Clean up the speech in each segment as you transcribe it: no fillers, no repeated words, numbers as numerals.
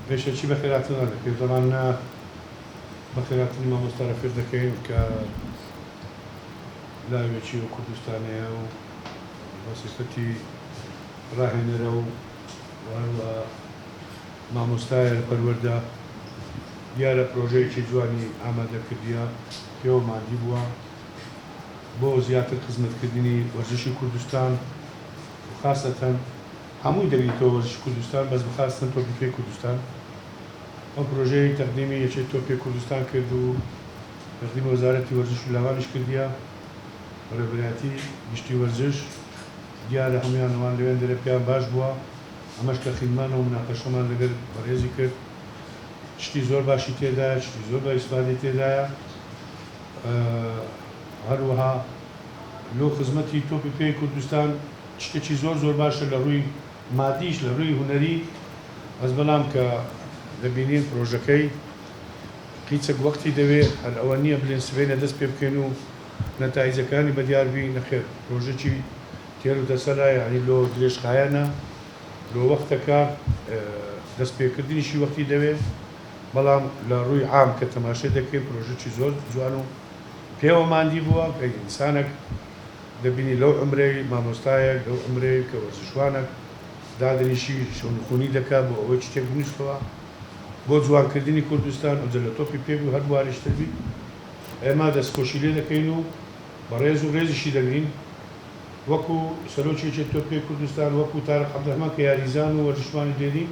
پێشەکی بەخێراتنتان دەکەین تەبعەن بەخێراتنی مامۆستا رەفیق دەکەین کە لاوێکی ئەو کوردستانەیە و بە سیفەتی راهێنەرە و هەروەها مامۆستایە لە پەروەردە دیارە پرۆژەیەکی جوانی ئامادە کردیە پێوە ماندی بووە بۆ زیاتر خزمەتکردنی وەرزشی کوردستان و خاسەتەن هەمووی دەگریتەوە وەرزشی کوردستان بەس بخاستن تۆپی پێی کوردستان ئەو پرۆژەیەی تەقدیمی یەکێتی تۆپی پێی کوردستان کرد و تەقدیمی وەزارەتی وەرزش و لاوانیش کردیە بەڕێوەبەرایەتی گشتی وەرزش دیارە هەموویان ئەوان لەوێندەرێ پێیان باش بووە ئەمەش کە خیلمانەوە مناقەشەمان لەگەر بەڕێزی کرد شتی زۆر باشی تێدایە شتی زۆر بە ئیسفادەی تێدایە هەروەها لۆ خزمەتی تۆپی پێی کوردستان شتێکی زۆر زۆر باشە لە ڕووی مادیش لە ڕووی هونەری بەس بەڵام کە دەبینین پرۆژەکەی قیچەک وەختی دەوێ هەر ئەوە نییە بلێن سبەینە دەست پێ بکەین و نەتایجەکانی بەدیار بی نەخێر پرۆژەکی تێر و تەسەلە یانی لۆ درێژخایەنە لۆ وەختەکە دەست پێکردنیشی وەختی دەوێ بەڵام لە ڕووی عام کە تەماشای دەکەین پرۆژەکی زۆر جوان و پێوە ماندی بووە کە ئینسانەک دەبینی لەو عومرەی مامۆستایەک لەو عومرەی کە وەرزشوانەک دادەنیشی شەونخونی دەکا بۆ ئەوەی شتێک بنووسەوە بۆ جوانکردنی کوردستان ئەوجە لە تۆپی پێ بی و هەر بواریش تر بی ئێمە دەستخۆشی لێ دەکەین و بە ڕێز و ڕێزیشی دەگرین وەکو سەرۆکی یەکێتی تۆپی پێی کوردستان وەکو تارق عەبدولڕەحمان کە یاریزان و وەرزشوانی دێرین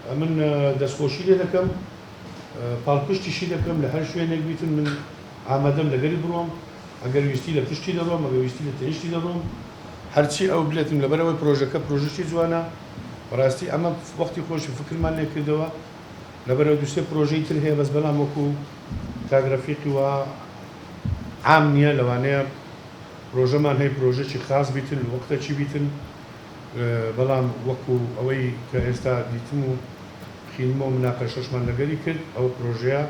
ئەمن دەستخۆشی لێ دەکەم پاڵپشتیشی دەکەم لە هەر شوێنێک بیتن من ئامادەم لەگەری بڕۆم ئەگەر ویستی لە پشتی دەڕۆم ئەگەر ویستی لە تەنیشتی دەڕۆم هەرچی ئەو بلێتم لەبەرئەوەی پرۆژەکە پرۆژەکی جوانە بەڕاستی ئەمە وەختی خۆشی فکرمان لێ کردەوە لەبەرئەوە دوسێ پرۆژەی تر هەیە بەس بەڵام وەکو کاک رەفیقی وا عام نیە لەوانەیە پرۆژەمان هەیە پرۆژەکی خاس بیتن وەختەکی بیتن بەڵام وەکو ئەوەی کە ئێستا دیتم و خینمەوە مناقەشەشمان لەگەری کرد ئەو پرۆژەیە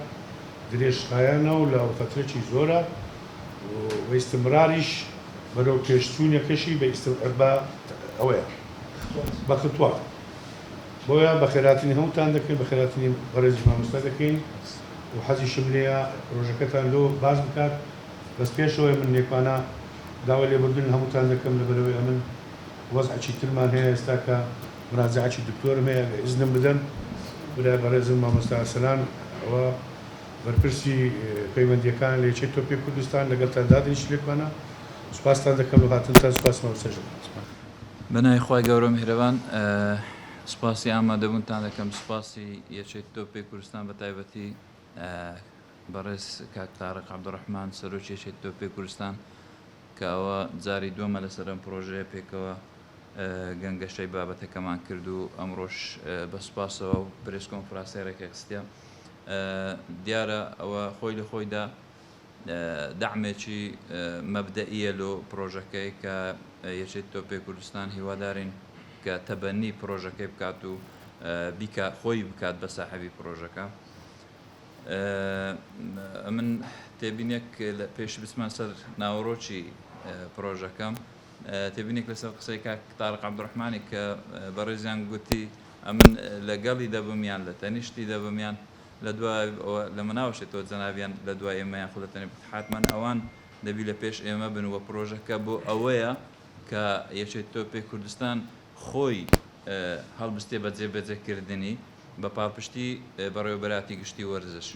درێژخایەنە و لە فەترەکی زۆرە و ئیستمراریش بەرەو پێشچوونەکەشی بە بە ئەوەیە بە خطوات بۆیە بەخێراتنی هەمووتان دەکەین بەخێراتنی بەڕێزی مامۆستا دەکەین و حەزیشم لێیە پرۆژەکەتان لۆ باس بکات بەس پێشەوەی من نێکوانە داوای لێبوردن لە هەمووتان دەکەم لەبەرئەوەی ئەمن وەزعەکی ترمان هەیە ئێستا کە مراجەعەکی دکتۆرم هەیە ئەگەر ئیزنم بدەن برای بەڕێزم مامۆستا ئەرسەلان ئەوە بەرپرسی پەیوەندیەکان لە یەکێتی تۆپی کوردستان لەگەڵتان دادەنیشت لێکمانە سوپاستان دەکەم لۆ هاتنتان سوپاس مامۆستا ژن. بەناوی خوای گەورە و میهرەبان سوپاسی ئامادەبوونتان دەکەم سوپاسی یەکێتی تۆپی کوردستان بە تایبەتی بەڕێز کاک تارق عەبدولڕەحمان سەرۆکی یەکێتی تۆپی کوردستان کە ئەوە جاری دووەمە لەسەر ئەم پرۆژەیە پێکەوە گەنگەشەی بابەتەکەمان کرد و ئەمڕۆش بە سوپاسەوە و پرێس کۆنفرانسی ڕێکخستە. دیارە ئەوە خۆی لە خۆیدا دەعمێکی مەبدەئیە لۆ پرۆژەکەی کە یەکێتی تۆپێ کوردستان هیوادارین کە تەبەنی پرۆژەکەی بکات و بیکا خۆی بکات بە ساحەبی پرۆژەکە. ئەمن تێبینێک لە پێش بچمە سەر ناوەڕۆکی پرۆژەکەم تێبینێک لەسەر قسەی کاک تارق عەبدولڕەحمانی کە بەڕێزیان گوتی ئەمن لەگەڵی دەبم یان لە تەنیشتی دەبم یان لە دوای ئەوە لە مناوەشێتەوە جەنابیان لە دوای ئێمە یان خۆ لە تەنیشت حتمەن ئەوان دەبی لە پێش ئێمە بن و پرۆژەکە بۆ ئەوەیە کە یەکێتی تۆپی کوردستان خۆی هەڵبستێ بە جێبەجێکردنی بە پاڵپشتی بەڕێوەبەراتی گشتی وەرزش.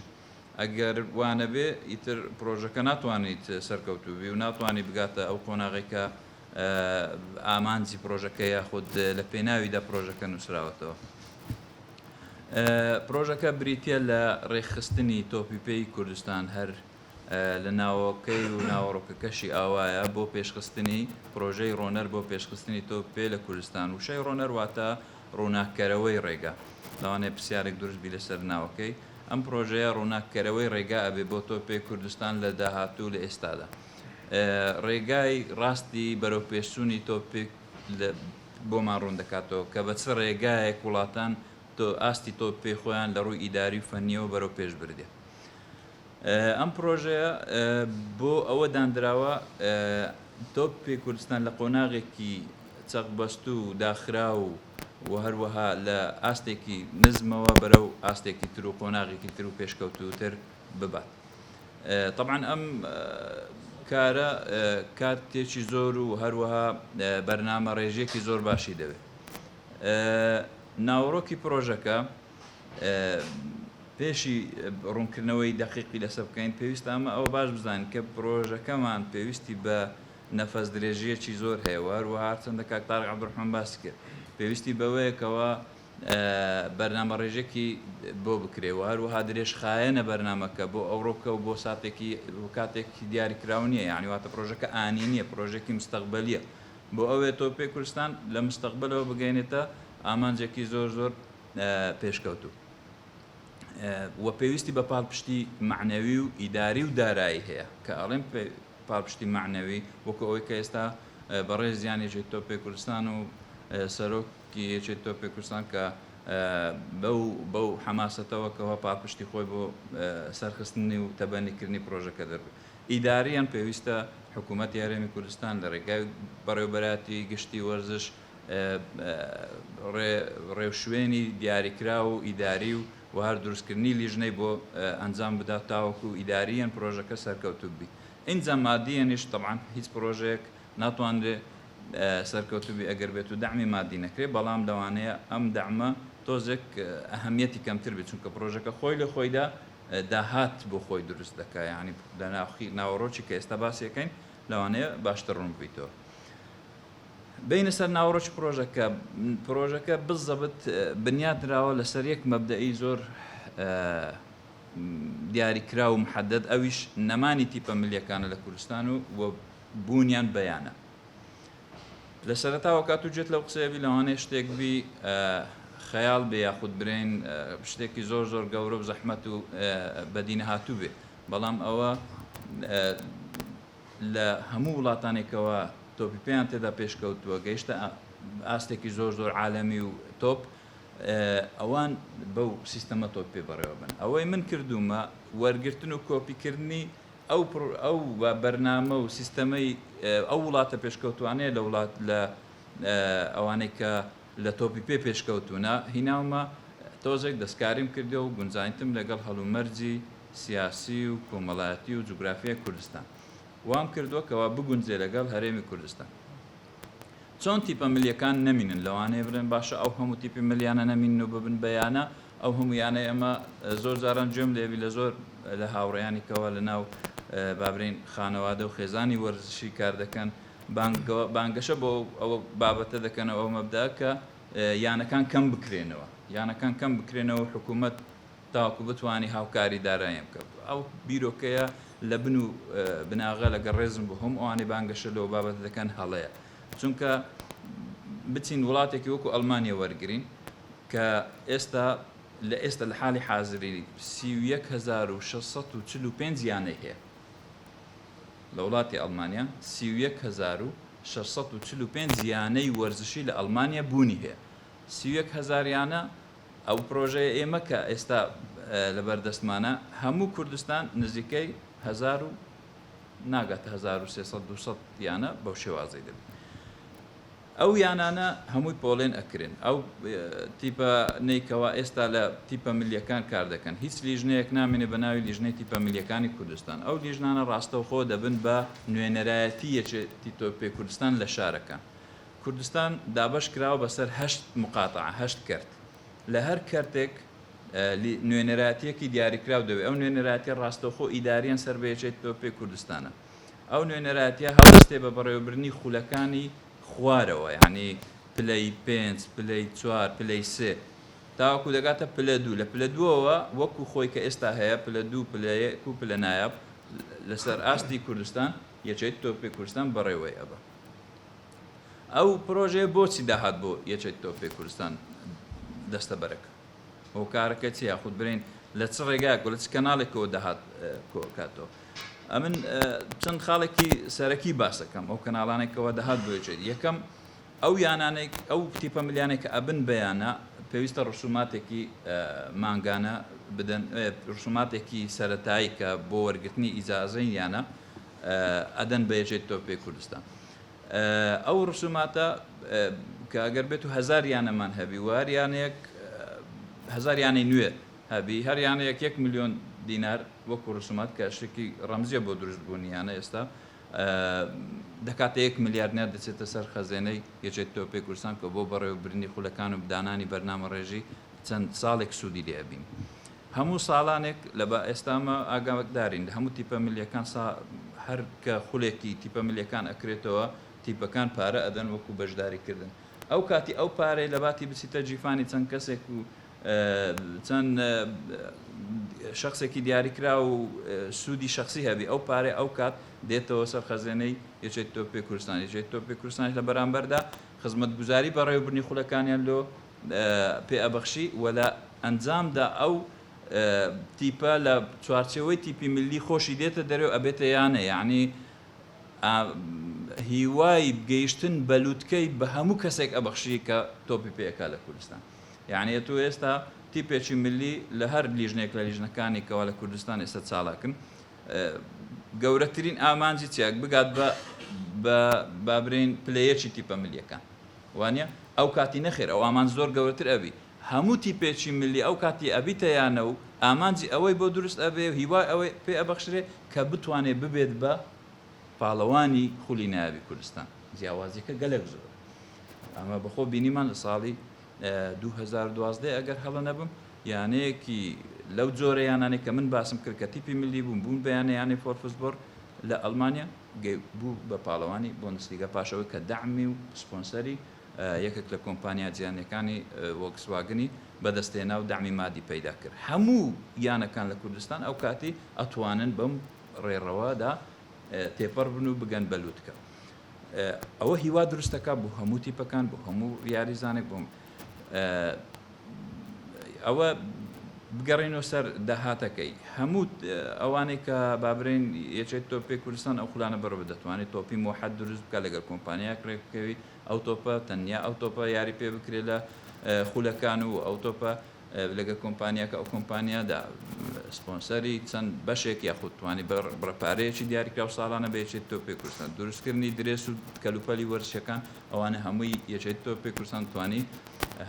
ئەگەر وا نەبێ ئیتر پرۆژەکە ناتوانیت سەرکەوتوو بی و ناتوانی بگاتە ئەو قۆناغەی کە ئامانجی پرۆژەکە یاخود لە پێناویدا پرۆژەکە نووسراوەتەوە. پرۆژەکە بریتە لە ڕێکخستنی تۆپی پێی کوردستان هەر لە ناوەکەی و ناوەڕۆکەکەشی ئاوایە بۆ پێشخستنی پرۆژەی ڕۆنەر بۆ پێشخستنی تۆپ پێ لە کوردستان وشەی ڕۆنەر واتە ڕووناککەرەوەی ڕێگا. لەوانەیە پرسیارێک دروست بی لەسەر ناوەکەی. ئەم پرۆژەیە ڕووناککەرەوەی ڕێگا ئەبێ بۆ تۆپێ کوردستان لە داهاتوو و لە ئێستادا. ڕێگای ڕاستی بەرەوپێشچوونی تۆپێ بۆمان ڕوون دەکاتەوە کە بە چ ڕێگایەک وڵاتان ئاستی تۆپێ خۆیان لە ڕووی ئیداری و فەنییەوە بەرەو پێش بردیە. ئەم پرۆژەیە بۆ ئەوە داندراوە تۆپی کوردستان لە قۆناغێکی چەقبەستوو و داخراو و و هەروەها لە ئاستێکی نزمەوە بەرەو ئاستێکی تر و قۆناغێکی تر و پێشکەوتووتر ببات. تەبعەن ئەم کارە کاتێکی زۆر و هەروەها بەرنامە ڕێژیەکی زۆر باشی دەوێت. ناوەڕۆکی پرۆژەکە پێشی ڕوونکردنەوەی دەقیقی لەسەر بکەین پێویستە ئەمە ئەوە باش بزانین کە پرۆژەکەمان پێویستی بە نەفەس درێژیەکی زۆر هەیە و هەروەها هەرچەندە کاک تارق عەبدولڕەحمان باسی کرد پێویستی بەوەیە کەوا بەرنامەڕێژێکی بۆ بکرێ و هەروەها درێژخایەنە بەرنامەکە بۆ ئەوڕۆکە و بۆ ساتێکی بۆ کاتێکی دیاریکراو نییە یعنی واتە پرۆژەکە ئانی نییە پرۆژێکی مستەقبەلیە بۆ ئەوێ تۆپی کوردستان لە مستەقبلەوە بگەینێتە ئامانجێکی زۆر زۆر پێشکەوتوو و پێویستی بە پاڵپشتی مەعنەوی و ئیداری و دارایی هەیە کە ئەڵێم پاڵپشتی مەعنەوی وەکو ئەوەی کە ئێستا بەڕێزیان یەکێتی تۆپی کوردستان و سەرۆکی یەکێتی تۆپی کوردستان کە بەو بەو حەماسەتەوە کەوا پاڵپشتی خۆی بۆ سەرخستنی و تەبەنیکردنی پرۆژەکە دەربڕی. ئیداریان پێویستە حکوومەتی هەرێمی کوردستان لە ڕێگای بەڕێوەبەرایەتی گشتی وەرزش ڕێوشوێنی دیاریکراو و ئیداری و و هەر دروستکردنی لیژنەی بۆ ئەنجام بدات تاوەکو ئیدارییەن پرۆژەکە سەرکەوتوو بی ئینجا مادییەنیش تەبعەن هیچ پرۆژەیەک ناتوانرێ سەرکەوتوو بی ئەگەر بێت و دەعمی مادی نەکرێ بەڵام لەوانەیە ئەم دەعمە تۆزێک ئەهەمیەتی کەمتر بێت چونکە پرۆژەکە خۆی لە خۆیدا داهات بۆ خۆی دروست دەکا یانی لە ناوخی ناوەڕۆکی کە ئێستا باسی ئەکەین لەوانەیە باشتر ڕوون ببیتەوە. بێینە سەر ناوەڕۆکی پرۆژەکە، پرۆژەکە بزەبت بنیات نراوە لەسەر یەک مەبدەئی زۆر دیاریکراو و محەدەد ئەویش نەمانی تیپە ملیەکانە لە کوردستان و و بوونیان بەیانە. لە سەرەتاوە کات و جێت لەو قسەیە بی لەوانەیە شتێک بی خەیاڵ بێ یاخود برێن شتێکی زۆر زۆر گەورە و زەحمەت و بەدینەهاتوو بێ بەڵام ئەوە لە هەموو وڵاتانێکەوە تۆپی پێیان تێدا پێشکەوتووە گەیشتە ئاستێکی زۆر زۆر عالەمی و تۆپ ئەوان بەو سیستەمە تۆپ پێ بەڕێوە بن ئەوەی من کردومە وەرگرتن و کۆپیکردنی ئەو ئەو بەرنامە و سیستەمەی ئەو وڵاتە پێشکەوتوانەیە لە وڵات لە ئەوانەی کە لە تۆپی پێ پێشکەوتونە هیناومە تۆزێک دەستکاریم کردو و گونجانتم لەگەڵ هەلومەرجی سیاسی و کۆمەڵایەتی و جوگرافیای کوردستان وام کردووە کەوا بگونجێ لەگەڵ هەرێمی کوردستان. چۆن تیپە ملیەکان نەمینن لەوانەیە بڵێن باشە ئەو هەموو تیپی ملیانە نەمینن و ببن بە یانە ئەو هەموو یانەی ئەمە زۆر جاران گوێم لێبی لە زۆر لە هاوڕێیانی کەوا لە ناو بابرین خانەوادە و خێزانی وەرزشی کار دەکەن بانگەشە بۆ ئەو بابەتە دەکەنەوە ئەو مەبدا کە یانەکان کەم بکرێنەوە یانەکان کەم بکرێنەوە حکوومەت تاوەکو بتوانی هاوکاری داراییم بکە. ئەو بیرۆکەیە لە بن و بناغە لەگەڵ ڕێزم بۆ هەموو ئەوانەی بانگەشە لەو بابەتە دەکەن هەڵەیە. چونکە بچین وڵاتێکی وەکو ئەڵمانیا وەرگرین کە ئێستا لە ئێستا لە حاڵی حازری 31645 یانەی هەیە. لە وڵاتی ئەڵمانیا 31645 یانەی وەرزشی لە ئەڵمانیا بوونی هەیە. 31 هەزار یانە ئەو پرۆژەیە ئێمە کە ئێستا لەبەر دەستمانە هەموو کوردستان نزیکەی هەزار و ناگاتە 1300 200 یانە بەو شێوازەی دەبێت. ئەو یانانە هەمووی پۆڵێن ئەکرێن ئەو تیپە نیکەوە ئێستا لە تیپە ملیەکان کار دەکەن هیچ لیژنەیەک نامێنێ بە ناوی لیژنەی تیپە ملیەکانی کوردستان ئەو لیژنانە ڕاستەوخۆ دەبن بە نوێنەرایەتی یەکێتی تۆپی کوردستان لە شارەکان کوردستان دابەش کراوە بەسەر هەشت مقاتعە، هەشت کەرت. لە هەر کەرتێک نوێنەرایەتییەکی دیاریکراو دەبێت، ئەو نوێنەرایەتییە ڕاستەوخۆ ئیدارییەن سەر بە یەکێتی تۆپی کوردستانە. ئەو نوێنەرایەتییە هەڵدەستێ بە بەڕێوەبردنی خولەکانی خوارەوە، یانی پلەی پێنج، پلەی چوار، پلەی سێ، تاوەکو دەگاتە پلە دوو. لە پلە دووەوە وەکو خۆی کە ئێستا هەیە، پلە دوو، پلە یەک و پلە نایاب لەسەر ئاستی کوردستان یەکێتی تۆپی کوردستان بەڕێوەی ئەبا. ئەو پرۆژەیە بۆچی داهات بۆ یەکێتی تۆپی کوردستان دەستەبەرەکە هۆکارەکە چی یاخود برین لە چ ڕێگایەک و لە چ کەناڵێکەوە داهات کۆکاتەوە ئەمن چەند خاڵێکی سەرەکی باسەکەم ئەو کەناڵانێکەوە داهات بۆ یەکێتی یەکەم ئەو یانانێک ئەو تیپە ملیانێک کە ئەبن بەیانە پێویستە ڕسوماتێکی مانگانە بدەن ڕسوماتێکی سەتایی کە بۆ وەرگرتنی ئیجازەی یانە ئەدەن بە یەکێتی تۆپی کوردستان. ئەو ڕسوماتە کە ئەگەر بێت و هەزار یانەمان هەبی و هەر یانەیەک هەزار یانەی نوێ هەبی هەر یانەیەک یەک ملیۆن دینار وەکو ڕسومات کە شتێکی ڕەمزیە بۆ دروست بوونی یانە ئێستا دەکاتە یەک ملیار دینار دەچێتە سەر خەزێنەی یەکێتی تۆپی کوردستان کە بۆ بەڕێوەبردنی خولەکان و دانانی بەرنامە ڕێژی چەند ساڵێک سوودی لێ ئەبین هەموو ساڵانێک لە با ئێستا ئەمە ئاگادارین لە هەموو تیپە ملیەکان سا هەر کە خولێکی تیپە ملیەکان ئەکرێتەوە تیپەکان پارە ئەدەن وەکو بەشداری کردن ئەو کاتی ئەو پارەی لە باتی بچیتە جیفانی چەند کەسێک و چەند شخصێکی دیاریکراو و سوودی شخصی هەبی ئەو پارەی ئەو کات دێتەوە سەر خەزێنەی یەکێتی تۆپی کوردستان یەکێتی تۆپی کوردستانیش لە بەرامبەردا خزمەتگوزاری بەڕێوەبردنی خولەکانیان لۆ پێ ئەبەخشی و لە ئەنجامدا ئەو تیپە لە چوارچێوەی تیپی ملی خۆشی دێتە دەرێ و ئەبێتە یانە یعنی هیوای گەیشتن بە لوتکەی بە هەموو کەسێک ئەبەخشی کە تۆپی پێ ئەکا لە کوردستان یعنی ئەتوو ئێستا تیپێکی ملی لە هەر لیژنێک لە لیژنەکانی کەوا لە کوردستان ئێستا چالاکن گەورەترین ئامانجی چیە بگات بە بە بابرین پلەیەکی تیپە ملیەکان وانە ئەو کاتی نەخێر ئەو ئامانج زۆر گەورەتر ئەبی هەموو تیپێکی ملی ئەو کاتی ئەبیتە یانە و ئامانجی ئەوەی بۆ دروست ئەبێ و هیوای ئەوەی پێ ئەبەخشرێ کە بتوانێ ببێت بە پاڵەوانی خولی نایابی کوردستان جیاوازیەکە گەلێک زۆرە ئەمە بەخۆ بینیمان لە ساڵی 2012 ئەگەر هەڵە نەبم یانەیەکی لەو جۆرە یانانەی کە من باسم کرد کە تیپی ملی بوون بوون بە یانە یانەی فۆرفسبۆرگ لە ئەڵمانیا بوو بە پاڵەوانی بۆندسلیگا پاش ئەوەی کە دەعمی و سپۆنسەری یەکێک لە کۆمپانیا جیهانیەکانی ڤۆکسواگنی بەدەستهێنا و دەعمی مادی پەیدا کرد. هەموو یانەکان لە کوردستان ئەو کاتی ئەتوانن بەم ڕێڕەوەدا تێپەڕ بن و بگەن بە لوتکە. ئەوە هیوا دروست دەکات بۆ هەموو تیپەکان، بۆ هەموو یاریزانێک، بۆ ئەوە بگەڕێینەوە سەر داهاتەکەی هەموو ئەوانەی کە بابرێن یەکێت تۆپی کوردستان ئەو خولانە بەڕێوە دەتوانێت تۆپی مۆحەت دروست بکات لەگەڵ کۆمپانیایەک ڕێک بکەوی ئەو تۆپە تەنیا ئەو تۆپە یاری پێ بکرێت لە خولەکان و ئەو تۆپە لەگەر کۆمپانیاکە ئەو کۆمپانیادا سپۆنسەری چەند بەشێک یاخود توانی بڕە پارەیەکی دیاریکراو ساڵانە بە یەکێتی تۆپی کوردستان دروستکردنی درێس و کەلوپەلی وەرزشەکان ئەوانە هەمووی یەکێتی تۆپی کوردستان توانی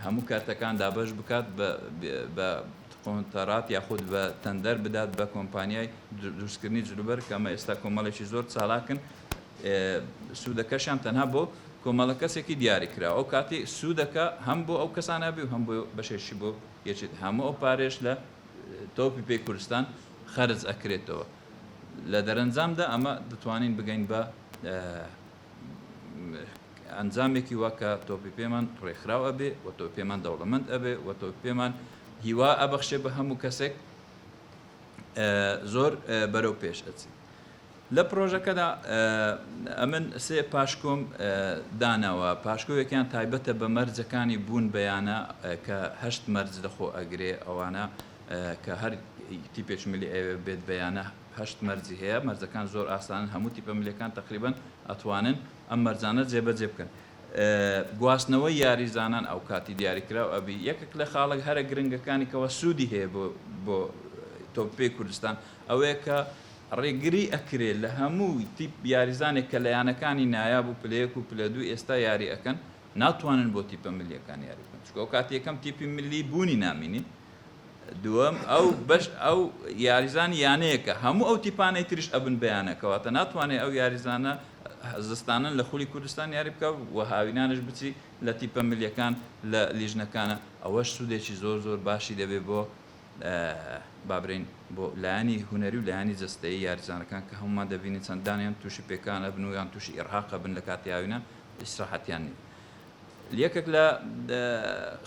هەموو کەرتەکان دابەش بکات بە قۆنتەرات یاخود بە تەندەر بدات بە کۆمپانیای دروستکردنی جلوبەرگ کە ئەمە ئێستا کۆمەڵێکی زۆر چالاکن سوودەکەشیان تەنها بۆ کۆمەڵە کەسێکی دیاری کراوە ئەو کاتی سوودەکە هەم بۆ ئەو کەسانە بێ و هەم بۆ بەشێکی بۆ یەکێتی هەموو ئەو پارێش لە تۆپی پێی کوردستان خەرج ئەکرێتەوە لە دەرەنجامدا ئەمە دەتوانین بگەین بە ئەنجامێکی وا کە تۆپی پێمان ڕێکخراو ئەبێ و تۆپی پێمان دەوڵەمەند ئەبێ و تۆپی پێمان هیوا ئەبەخشێ بە هەموو کەسێک زۆر بەرەو پێش ئەچی. لە پرۆژەکەدا ئەمن سێ پاشکۆم داناوە، پاشکۆیەکیان تایبەتە بە مەرجەکانی بوون بە یانە کە هەشت مەرج لەخۆ ئەگرێ، ئەوانە کە هەر تیپێکی ملی ئەیەوێ بێت بە یانە هەشت مەرجی هەیە، مەرجەکان زۆر ئاسانن، هەموو تیپە ملیەکان تەقریبەن ئەتوانن ئەم مەرجانە جێبەجێ بکەن. گواستنەوەی یاریزانان ئەوکاتی دیاریکراو ئەبی یەکێک لە خاڵە هەرە گرنگەکانی کەوا سوودی هەیە بۆ بۆ تۆپی کوردستان ئەوەیە کە ڕێگری ئەکرێ لە هەموو تیپ یاریزانێک کە لە یانەکانی نایاب و پلە یەک و پلە دوو ئێستا یاری ئەکەن ناتوانن بۆ تیپە ملیەکان یاری بکەن چونکە ئەو کاتی یەکەم تیپی ملی بوونی نامینی دووەم ئەو بەش ئەو یاریزانی یانەیەکە هەموو ئەو تیپانەی تریش ئەبن بە یانە کەواتە ناتوانێت ئەو یاریزانە زستانن لە خولی کوردستان یاری بکە و هاوینانش بچی لە تیپە ملیەکان لە لیژنەکانە ئەوەش سوودێکی زۆر زۆر باشی دەبێت بۆ با برێین بۆ لایەنی هونەری و لایەنی جەستەیی یاریزانەکان کە هەموومان دەبینین چەندانیان تووشی پێکان ئەبن و یان تووشی ئیرهاق ئەبن لە کاتی هاوینە ئیسراحەتیان نییە. یەکێک لە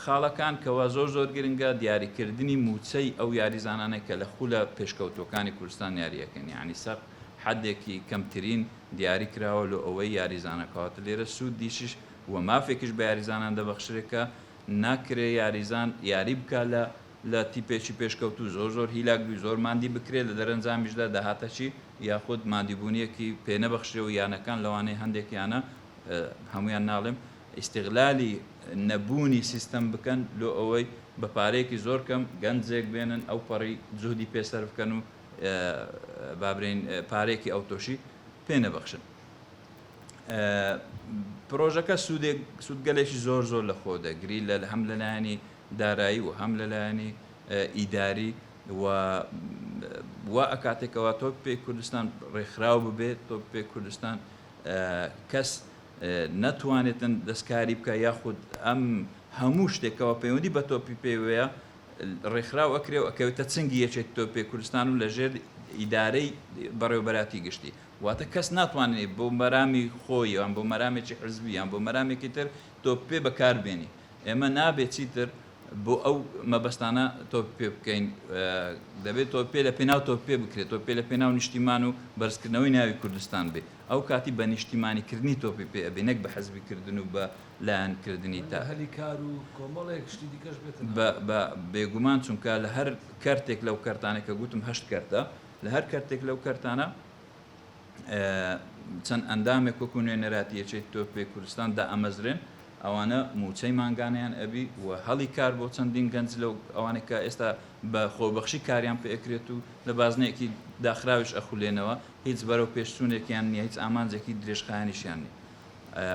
خاڵەکان کەوا زۆر زۆر گرنگە دیاریکردنی مووچەی ئەو یاریزانانەی کە لە خولە پێشکەوتووەکانی کوردستان یاریەکەن یعنی سەق حدێکی کەمترین دیاری کراوە لۆ ئەوەی یاریزانەکەواتە لێرە سوودیشیش و مافێکیش بە یاریزانان دەبەخشرێت کە ناکرێ یاریزان یاری بکا لە لە تیپێکی پێشکەوتوو زۆر زۆر هیلاک بی زۆر ماندی بکرێ لە دەرەنجامیشدا داهاتەکی یاخود ماندیبوونیەکی پێ نەبەخشرێ و یانەکان لەوانەیە هەندێک یانە هەموویان ناڵێم ئیستیغلالی نەبوونی سیستەم بکەن لۆ ئەوەی بە پارەیەکی زۆر کەم گەنجێک بێنن ئەو پەڕی جوهدی پێ سەرف بکەن و بابرێین پارەیەکی ئەوتۆشی پێ نەبەخشن. پرۆژەکە سوودێک سوودگەلێکی زۆر زۆر لە خۆ دەگری لە هەم لەلایەنی دارایی و هەم لەلایەنی ئیداری و وا ئەکاتێکەوە تۆپی پێی کوردستان ڕێکخراو ببێت، تۆپی پێی کوردستان کەس نەتوانێتن دەستکاری بکە یاخود ئەم هەموو شتێکەوە پەیوەندی بە تۆپی پێوەیە ڕێکخراو ئەکرێ و ئەکەوێتە چنگی یەکێتی تۆپی پێی کوردستان و لەژێر ئیدارەی بەڕێوەبەراتی گشتی واتە کەس ناتوانێت بۆ مەرامی خۆی یان بۆ مەرامێکی حزبی یان بۆ مەرامێکی تر تۆپی پێ بەکار بێنی. ئێمە نابێت چیتر بۆ ئەو مەبەستانە تۆپی پێ بکەین، دەبێت تۆپی پێ لە پێناو تۆپی پێ بکرێت، تۆپی پێ لە پێناو نیشتیمان و بەرزکردنەوەی ناوی کوردستان بێ، ئەو کاتی بە نیشتیمانی کردنی تۆپی پێ ئەبێ نەک بە حزبی کردن و بە لایەن کردنی تا. هەلی کار و کۆمەڵێک شتی دیکەش بێتە ناوەوە. بە بە بێگومان چونکە لە هەر کەرتێک لەو کەرتانەی کە گوتم هەشت کەرتە، لە هەر کەرتێک لەو کەرتانە چەند ئەندامێک وەکو نوێنەراتی یەکێتی تۆپی پێی کوردستان دائەمەزرێن، ئەوانە مووچەی مانگانەیان ئەبی و هەڵی کار بۆ چەندین گەنج لەو ئەوانەی کە ئێستا بە خۆبەخشی کاریان پێ ئەکرێت و لە بازنەیەکی داخراویش ئەخولێنەوە، هیچ بەرەو پێشچوونێکیان نییە، هیچ ئامانجێکی درێژخایەنیشیان نییە.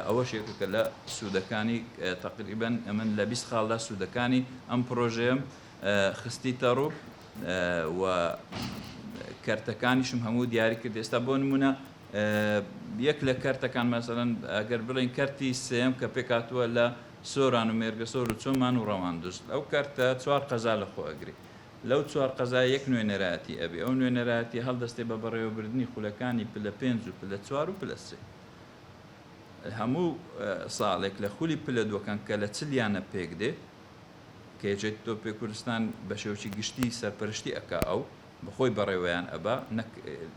ئەوەش یەکێکە لە سوودەکانی، تەقریبەن ئەمن لە 20 خاڵدا سوودەکانی ئەم پڕۆژەیەم خستیتە ڕوو و کەرتەکانیشم هەموو دیاری کرد. ئێستا بۆ نموونە یەک لە کەرتەکان مەسەلەن ئەگەر بڵێین کەرتی سێیەم کە پێکهاتووە لە سۆران و مێرگەسۆر و چۆمان و ڕەواندوز، ئەو کەرتە چوار قەزا لە خۆ ئەگرێ. لەو چوار قەزایە یەک نوێنەرایەتی ئەبێ، ئەو نوێنەرایەتیە هەڵدەستێ بە بەڕێوەبردنی خولەکانی پلە پێنج و پلە چوار و پلە سێ. هەموو ساڵێک لە خولی پلە دووەکان کە لە 40 یانە پێک دێ، کە یەکێتی تۆپی کوردستان بە شێوەکی گشتی سەرپەرشتی ئەکا ئەو بە خۆی بەڕێوەیان ئەبا نەک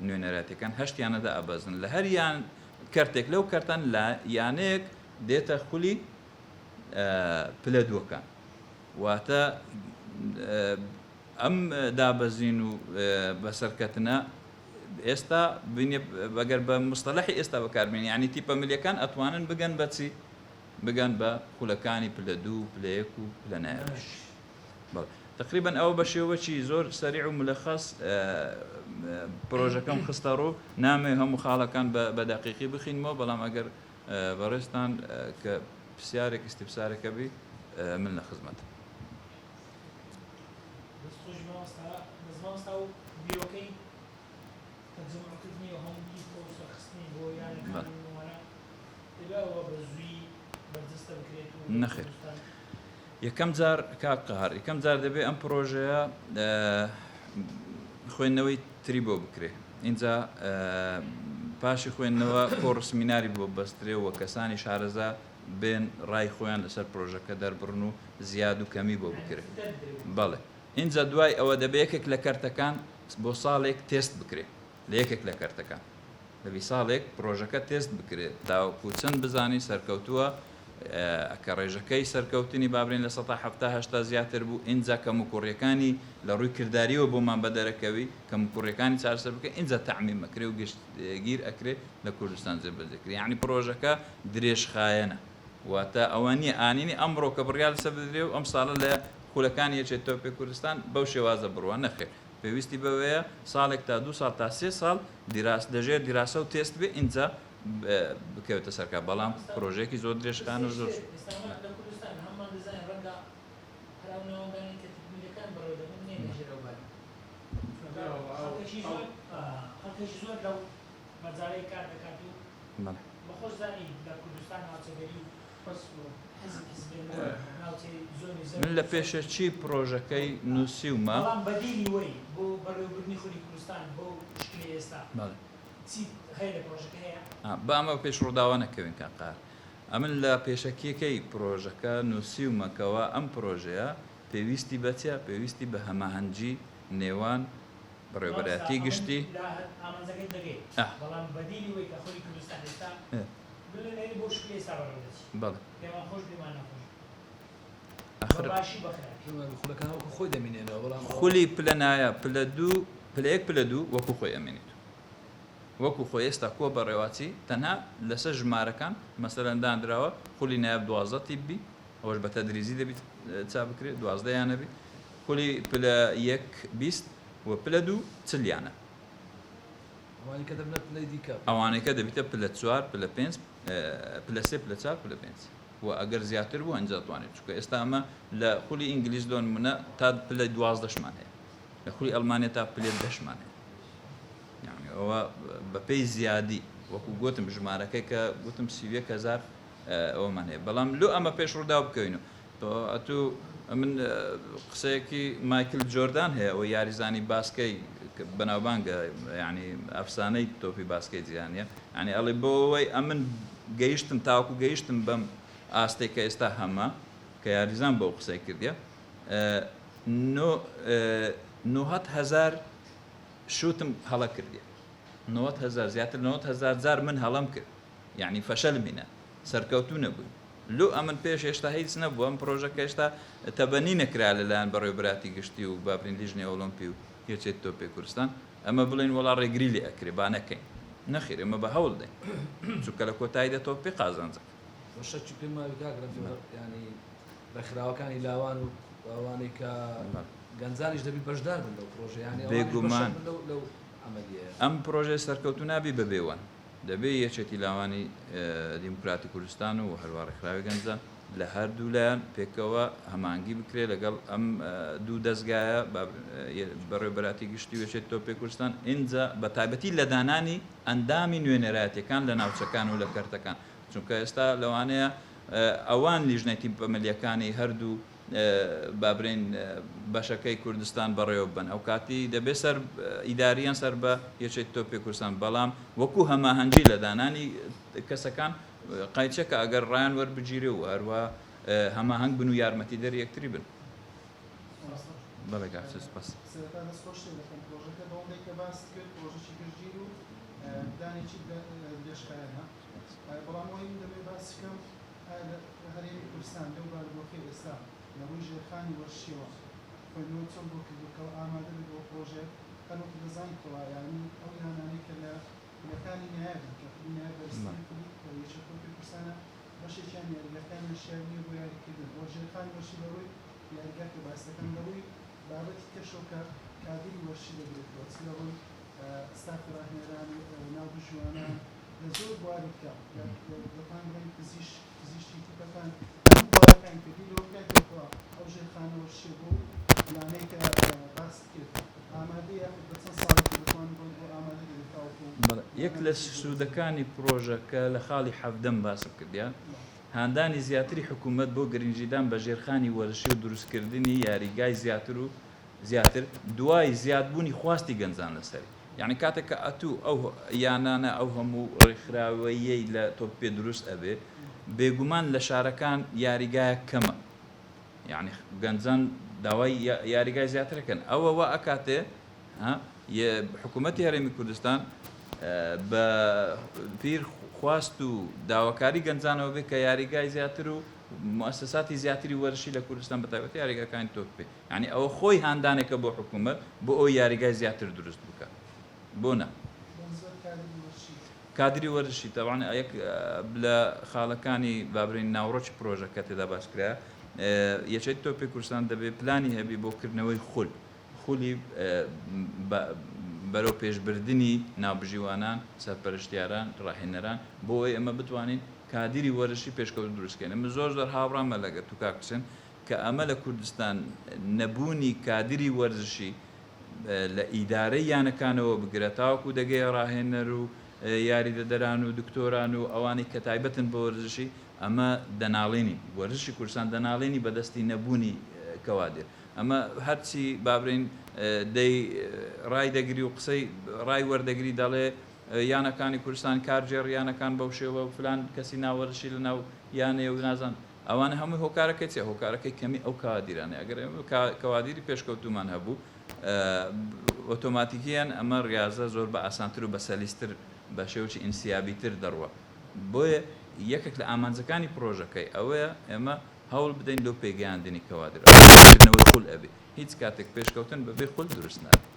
نوێنەراتیەکان هەشت یانە دائەبەزن لە هەر یان کەرتێک لەو کەرتان لە یانەیەک دێتە خولی پلە دووەکان واتە ئەم دابەزین و بەسەرکەتنە ئێستا بینێ بەگەر بە مستەلحی ئێستا بەکاربێن یعنی تیپە ملیەکان ئەتوانن بگەن بەچی بگەن بە خولەکانی پلە دوو و پلە یەک و پلە نایابیش. بەڵێ تەقریبەن ئەوە بە شێوەکی زۆر سەریع و ملەخەس پرۆژەکەم خستە ڕوو، نامەوێ هەموو خاڵەکان بە دەقیقی بخینمەوە، بەڵام ئەگەر بەڕێزتان کە پرسیارێک ئیستفسارێک هەبی من لە خزمەتم. دەست خۆش مامۆستا، بەس مامۆستا ئەو بیرۆکەی تەجەموعکردنی ئەو هەموو تیپە و سەرخستنی بۆ یانەکان و ئەوانە نەخێر یەکەم جار کاک قەهار یەکەم جار دەبێ ئەم پرۆژەیە خوێندنەوەی تری بۆ بکرێ اینجا پاشی خوێندنەوە کۆڕ سمیناری بۆ بەسترێ و کەسانی شارەزا بێن ڕای خۆیان لەسەر پرۆژەکە دەربڕن و زیاد و کەمی بۆ بکرێ بەڵێ اینجا دوای ئەوە دەبێ یەکێک لە کەرتەکان بۆ ساڵێک تێست بکرێ لە یەکێک لە کەرتەکان دەبی ساڵێک پڕۆژەکە تێست بکرێت تاوەکو چەند بزانین سەرکەوتووە، کە ڕێژەکەی سەرکەوتنی با بڵێین 70% 80 زیاتر بوو، ئینجا کەموکوڕییەکانی لە ڕووی کردارییەوە بۆمان بەدەرەکەوی، کەموکوڕییەکانی چارەسەر بکرێت، ئینجا تەعمیم ئەکرێ و گشتگیر ئەکرێ لە کوردستان جێبەجێ کرێ. یەعنی پڕۆژەکە درێژخایەنە، واتە ئەوە نییە ئانینی ئەمڕۆ کە بڕیار لەسەر بدرێ و ئەم ساڵە لە خولەکانی یەکێتی تۆپی کوردستان بەو شێوازە بڕوا، نەخێر پێویستی بەوەیە ساڵێک تا دوو ساڵ تا سێ ساڵ دیراس لەژێر دیراسە و تێست بێ ئینجا بکەوێتە سەر کار بەڵام پرۆژەیەکی زۆر درێژخایەنە و زۆر من لە پێشەکی پرۆژەکەی نووسیومە. با ئەمە پێش ڕووداوە نەکەوین کاک قاهر. ئەمن لە پێشەکیەکەی پرۆژەکە نووسیومە کەوا ئەم پرۆژەیە پێویستی بە چیە؟ پێویستی بە هەماهەنگی نێوان بەڕێوەبەرایەتی گشتی. بەڵێ. ئاخر خولی پلە نایە پلە دوو پلە یەک پلە دوو وەکو خۆی ئەمێنێت وەکو خۆی ئێستا کۆ بەڕێواچی تەنها لەسەر ژمارەکان مەسەلەن دانراوە خولی نایاب 12 تیپ بی ئەوەش بە تەدریجی دەبیت چا بکرێت 12 یانە بی خولی پلە یەک 20 و پلە دوو 40 یانە. ئەوانی کە دەبنە پلەی دیکە. ئەوانەی کە دەبیتە پلە چوار، پلە پێنج، پلە سێ، پلە چوار، پلە پێنج و ئەگەر زیاتر بوو ئینجا توانێت، چونکە ئێستا ئەمە لە خولی ئینگلیز لۆ نمونە تا پلە دوازدەشمان هەیە، لە خولی ئەڵمانیا تا پلە دەشمان هەیە. یعنی ئەوە بەپێی زیادی وەکو گوتم ژمارەکەی کە گوتم 31 هەزار ئەوەمان هەیە. بەڵام لۆ ئەمە پێش ڕووداو بکەوین و ئەتوو ئەمن قسەیەکی مایکل جۆردان هەیە، ئەوە یاریزانی باسکەی بەناوبانگە، یعنی ئەفسانەی تۆپی باسکەی جیهانیە، یعنی ئەڵێ بۆ ئەوەی ئەمن گەیشتم تاوەکو گەیشتم بەم ئاستێک کە ئێستا هەمە، کە یاریزان بەو قسەی کردیە، 90 هەزار شوتم هەڵە کردیە، 90 هەزار، زیاتر 90 هەزار جار من هەڵەم کرد، یعنی فەشەلم هینا، سەرکەوتوو نەبووین. لۆ ئەمن پێش هێشتا هیچ نەبوو، ئەم پرۆژەکە هێشتا تەبەنی نەکرا لەلایەن بەڕێوەبەراتی گشتی و بابرین لیژنەی ئۆلۆمپی و یەکێتی تۆپی کوردستان، ئەمە بڵێن وەڵا ڕێگری لێ ئەکرێ با نەکەین. نەخیر، ئێمە بە هەوڵ دەین، چونکە لە کۆتاییدا تۆپی قازانجەکە. شەکی پێم ماوی کاک ڕەفیق، ینی ڕێکخراوەکانی لاوان و ئەوانەی کە گەنجانیش دەبی بەشدار بن لەو پرۆژە، ینی بێگومان. لەو عەمەلیەیە. ئەم پرۆژەی سەرکەوتوو نابی بەبێ وان، دەبێ یەکێتی لاوانی دیموکراتی کوردستان و هەروە ڕێکخراوی گەنجان لە هەردوو لایەن پێکەوە هەمانگی بکرێت لەگەڵ ئەم دوو دەستگایە، بەڕێوەبەراتی گشتی و یەکێتی تۆپی کوردستان، ئینجا بە تایبەتی لە دانانی ئەندامی نوێنەرایەتیەکان لە ناوچەکان و لە کەرتەکان، چونکە ئێستا لەوانەیە ئەوان لیژنەی تیپە ملیەکانی هەردوو بابرین بەشەکەی کوردستان بەڕێوە ببەن، ئەو کاتی دەبێت سەر ئیداریان سەر بە یەکێتی تۆپی کوردستان، بەڵام وەکو هەماهەنگی لە دانانی کەسەکان قایچەکە ئەگەر ڕایان وەربگیرێ و هەروە هەماهەنگ بن و یارمەتیدەر یەکتری بن. بەڵێ کاک، سپاس. سەرەتا دەستخۆشتێ دەکەم. پرۆژەکە بەوەندەی کە باست کرد پرۆژەکی گشتگیر و پلانێکی درێژخایەنە، بەڵام ئەوەی من دەمەوێت باس بکەم، لە هەرێمی کوردستان لەو بارودۆخەی ئێستا لە ڕووی ژێرخانی وەرزشیەوە خوێندنەوە چۆن بۆ کردووە ئامادە بێت بۆ پرۆژەیەک؟ هەروەکو دەزانین کەوا یعنی ئەو یانانەی کە لە خولەکانی نایابن، کە خولی نایاب بەرزترین خولی یەکێتی تۆپی کوردستانە، بەشێکیان یاریگاکانیان شیاو نییە بۆ یاریکردن. ئەوە ژێرخانی وەرزشی لە ڕووی یاریگا کە باس دەکەم، لە ڕووی بابەتی کەشەوە کە کادری وەرزشی دەگرێتەوە، چ لە ڕووی ستافی ڕاهێنەران و ناوبژیوانان، لە زۆر بواری کە دەتوانین بڵێین پزیشکی تیپەکان، هەموو بوارەکانی کە بیر لەوە بکاتەوە ئەو ژێرخانە وەرزشیە بۆ پلانەی کە باست کرد ئامادە یاخود بە چەند ساڵێکی دەتوانین بڵێین ئەو ئامادە دەبێت تاوەکو؟ یەک لە سوودەکانی پرۆژەکە لە خاڵی حەڤدەم باسم کردیان، هاندانی زیاتری حکوومەت بۆ گرنگیدان بە ژێرخانی وەرزشی و دروستکردنی یاریگای زیاتر و زیاتر دوای زیادبوونی خواستی گەنجان لەسەری. یعنی کاتێک کە ئەتوو ئەو یانانە، ئەو هەموو ڕێکخراوەیەی لە تۆپ پێ دروست ئەبێ، بێگومان لە شارەکان یاریگایەک کەمە، یعنی گەنجان داوای یاریگای زیاترەکەن. ئەوە وا ئەکاتێ حکوومەتی هەرێمی کوردستان بە پیر خواست و داواکاری گەنجانەوە بێ کە یاریگای زیاتر و موسساتی زیاتری وەرزشی لە کوردستان، بە تایبەتی یاریگاکانی تۆپ پێ. یعنی ئەوە خۆی هاندانێکە بۆ حکوومەت بۆ ئەو یاریگای زیاتر دروست بکە. بۆ نا کادری وەرزشی تەبعەن یەک لە خاڵەکانی بابرین ناوەڕۆکی پرۆژەکە تێدا باس کرا، یەکێتی تۆپی کوردستان دەبێ پلانی هەبی بۆ کردنەوەی خولی بەرەو پێشبردنی ناوبژیوانان، سەرپەرشتیاران، ڕاهێنەران، بۆ ئەوەی ئێمە بتوانین کادری وەرزشی پێشکەوتوو دروست بکەین. من زۆر زۆر هاوڕامە لەگەر تو کاک حوسێن کە ئەمە لە کوردستان نەبوونی کادری وەرزشی لە ئیدارەی یانەکانەوە بگرە تاوەکو دەگەیە ڕاهێنەر و یاریدەدەران و دکتۆران و ئەوانەی کە تایبەتن بە وەرزشی، ئەمە دەناڵێنی وەرزشی کوردستان دەناڵێنی بەدەستی نەبوونی کەوادر. ئەمە هەرچی بابرین دەی ڕای دەگری و قسەی ڕای وەردەگری، دەڵێ یانەکانی کوردستان کارگێڕ یانەکان بەو شێوە و فلان کەسی ناوەرزشی لە ناو یانەیە و نازان ئەوانە هەمووی هۆکارەکەی چیە؟ هۆکارەکەی کەمی ئەو کادیرانەیە. ئەگەر ئێمە کەوادیری پێشکەوتوومان هەبوو، ئۆتۆماتیکیان ئەمە ڕیازە زۆر بە ئاسانتر و بە سەلیستر، بە شێوەی ئینسیابیتر دەڕوا. بۆیە یەکێک لە ئامانجەکانی پرۆژەکەی ئەوەیە ئێمە هەوڵ بدەین لۆ پێگەیاندنی کەوادر. ئەوە کردنەوەی خول ئەبێ. هیچ کاتێک پێشکەوتن بەبێ خول دروست نابێ.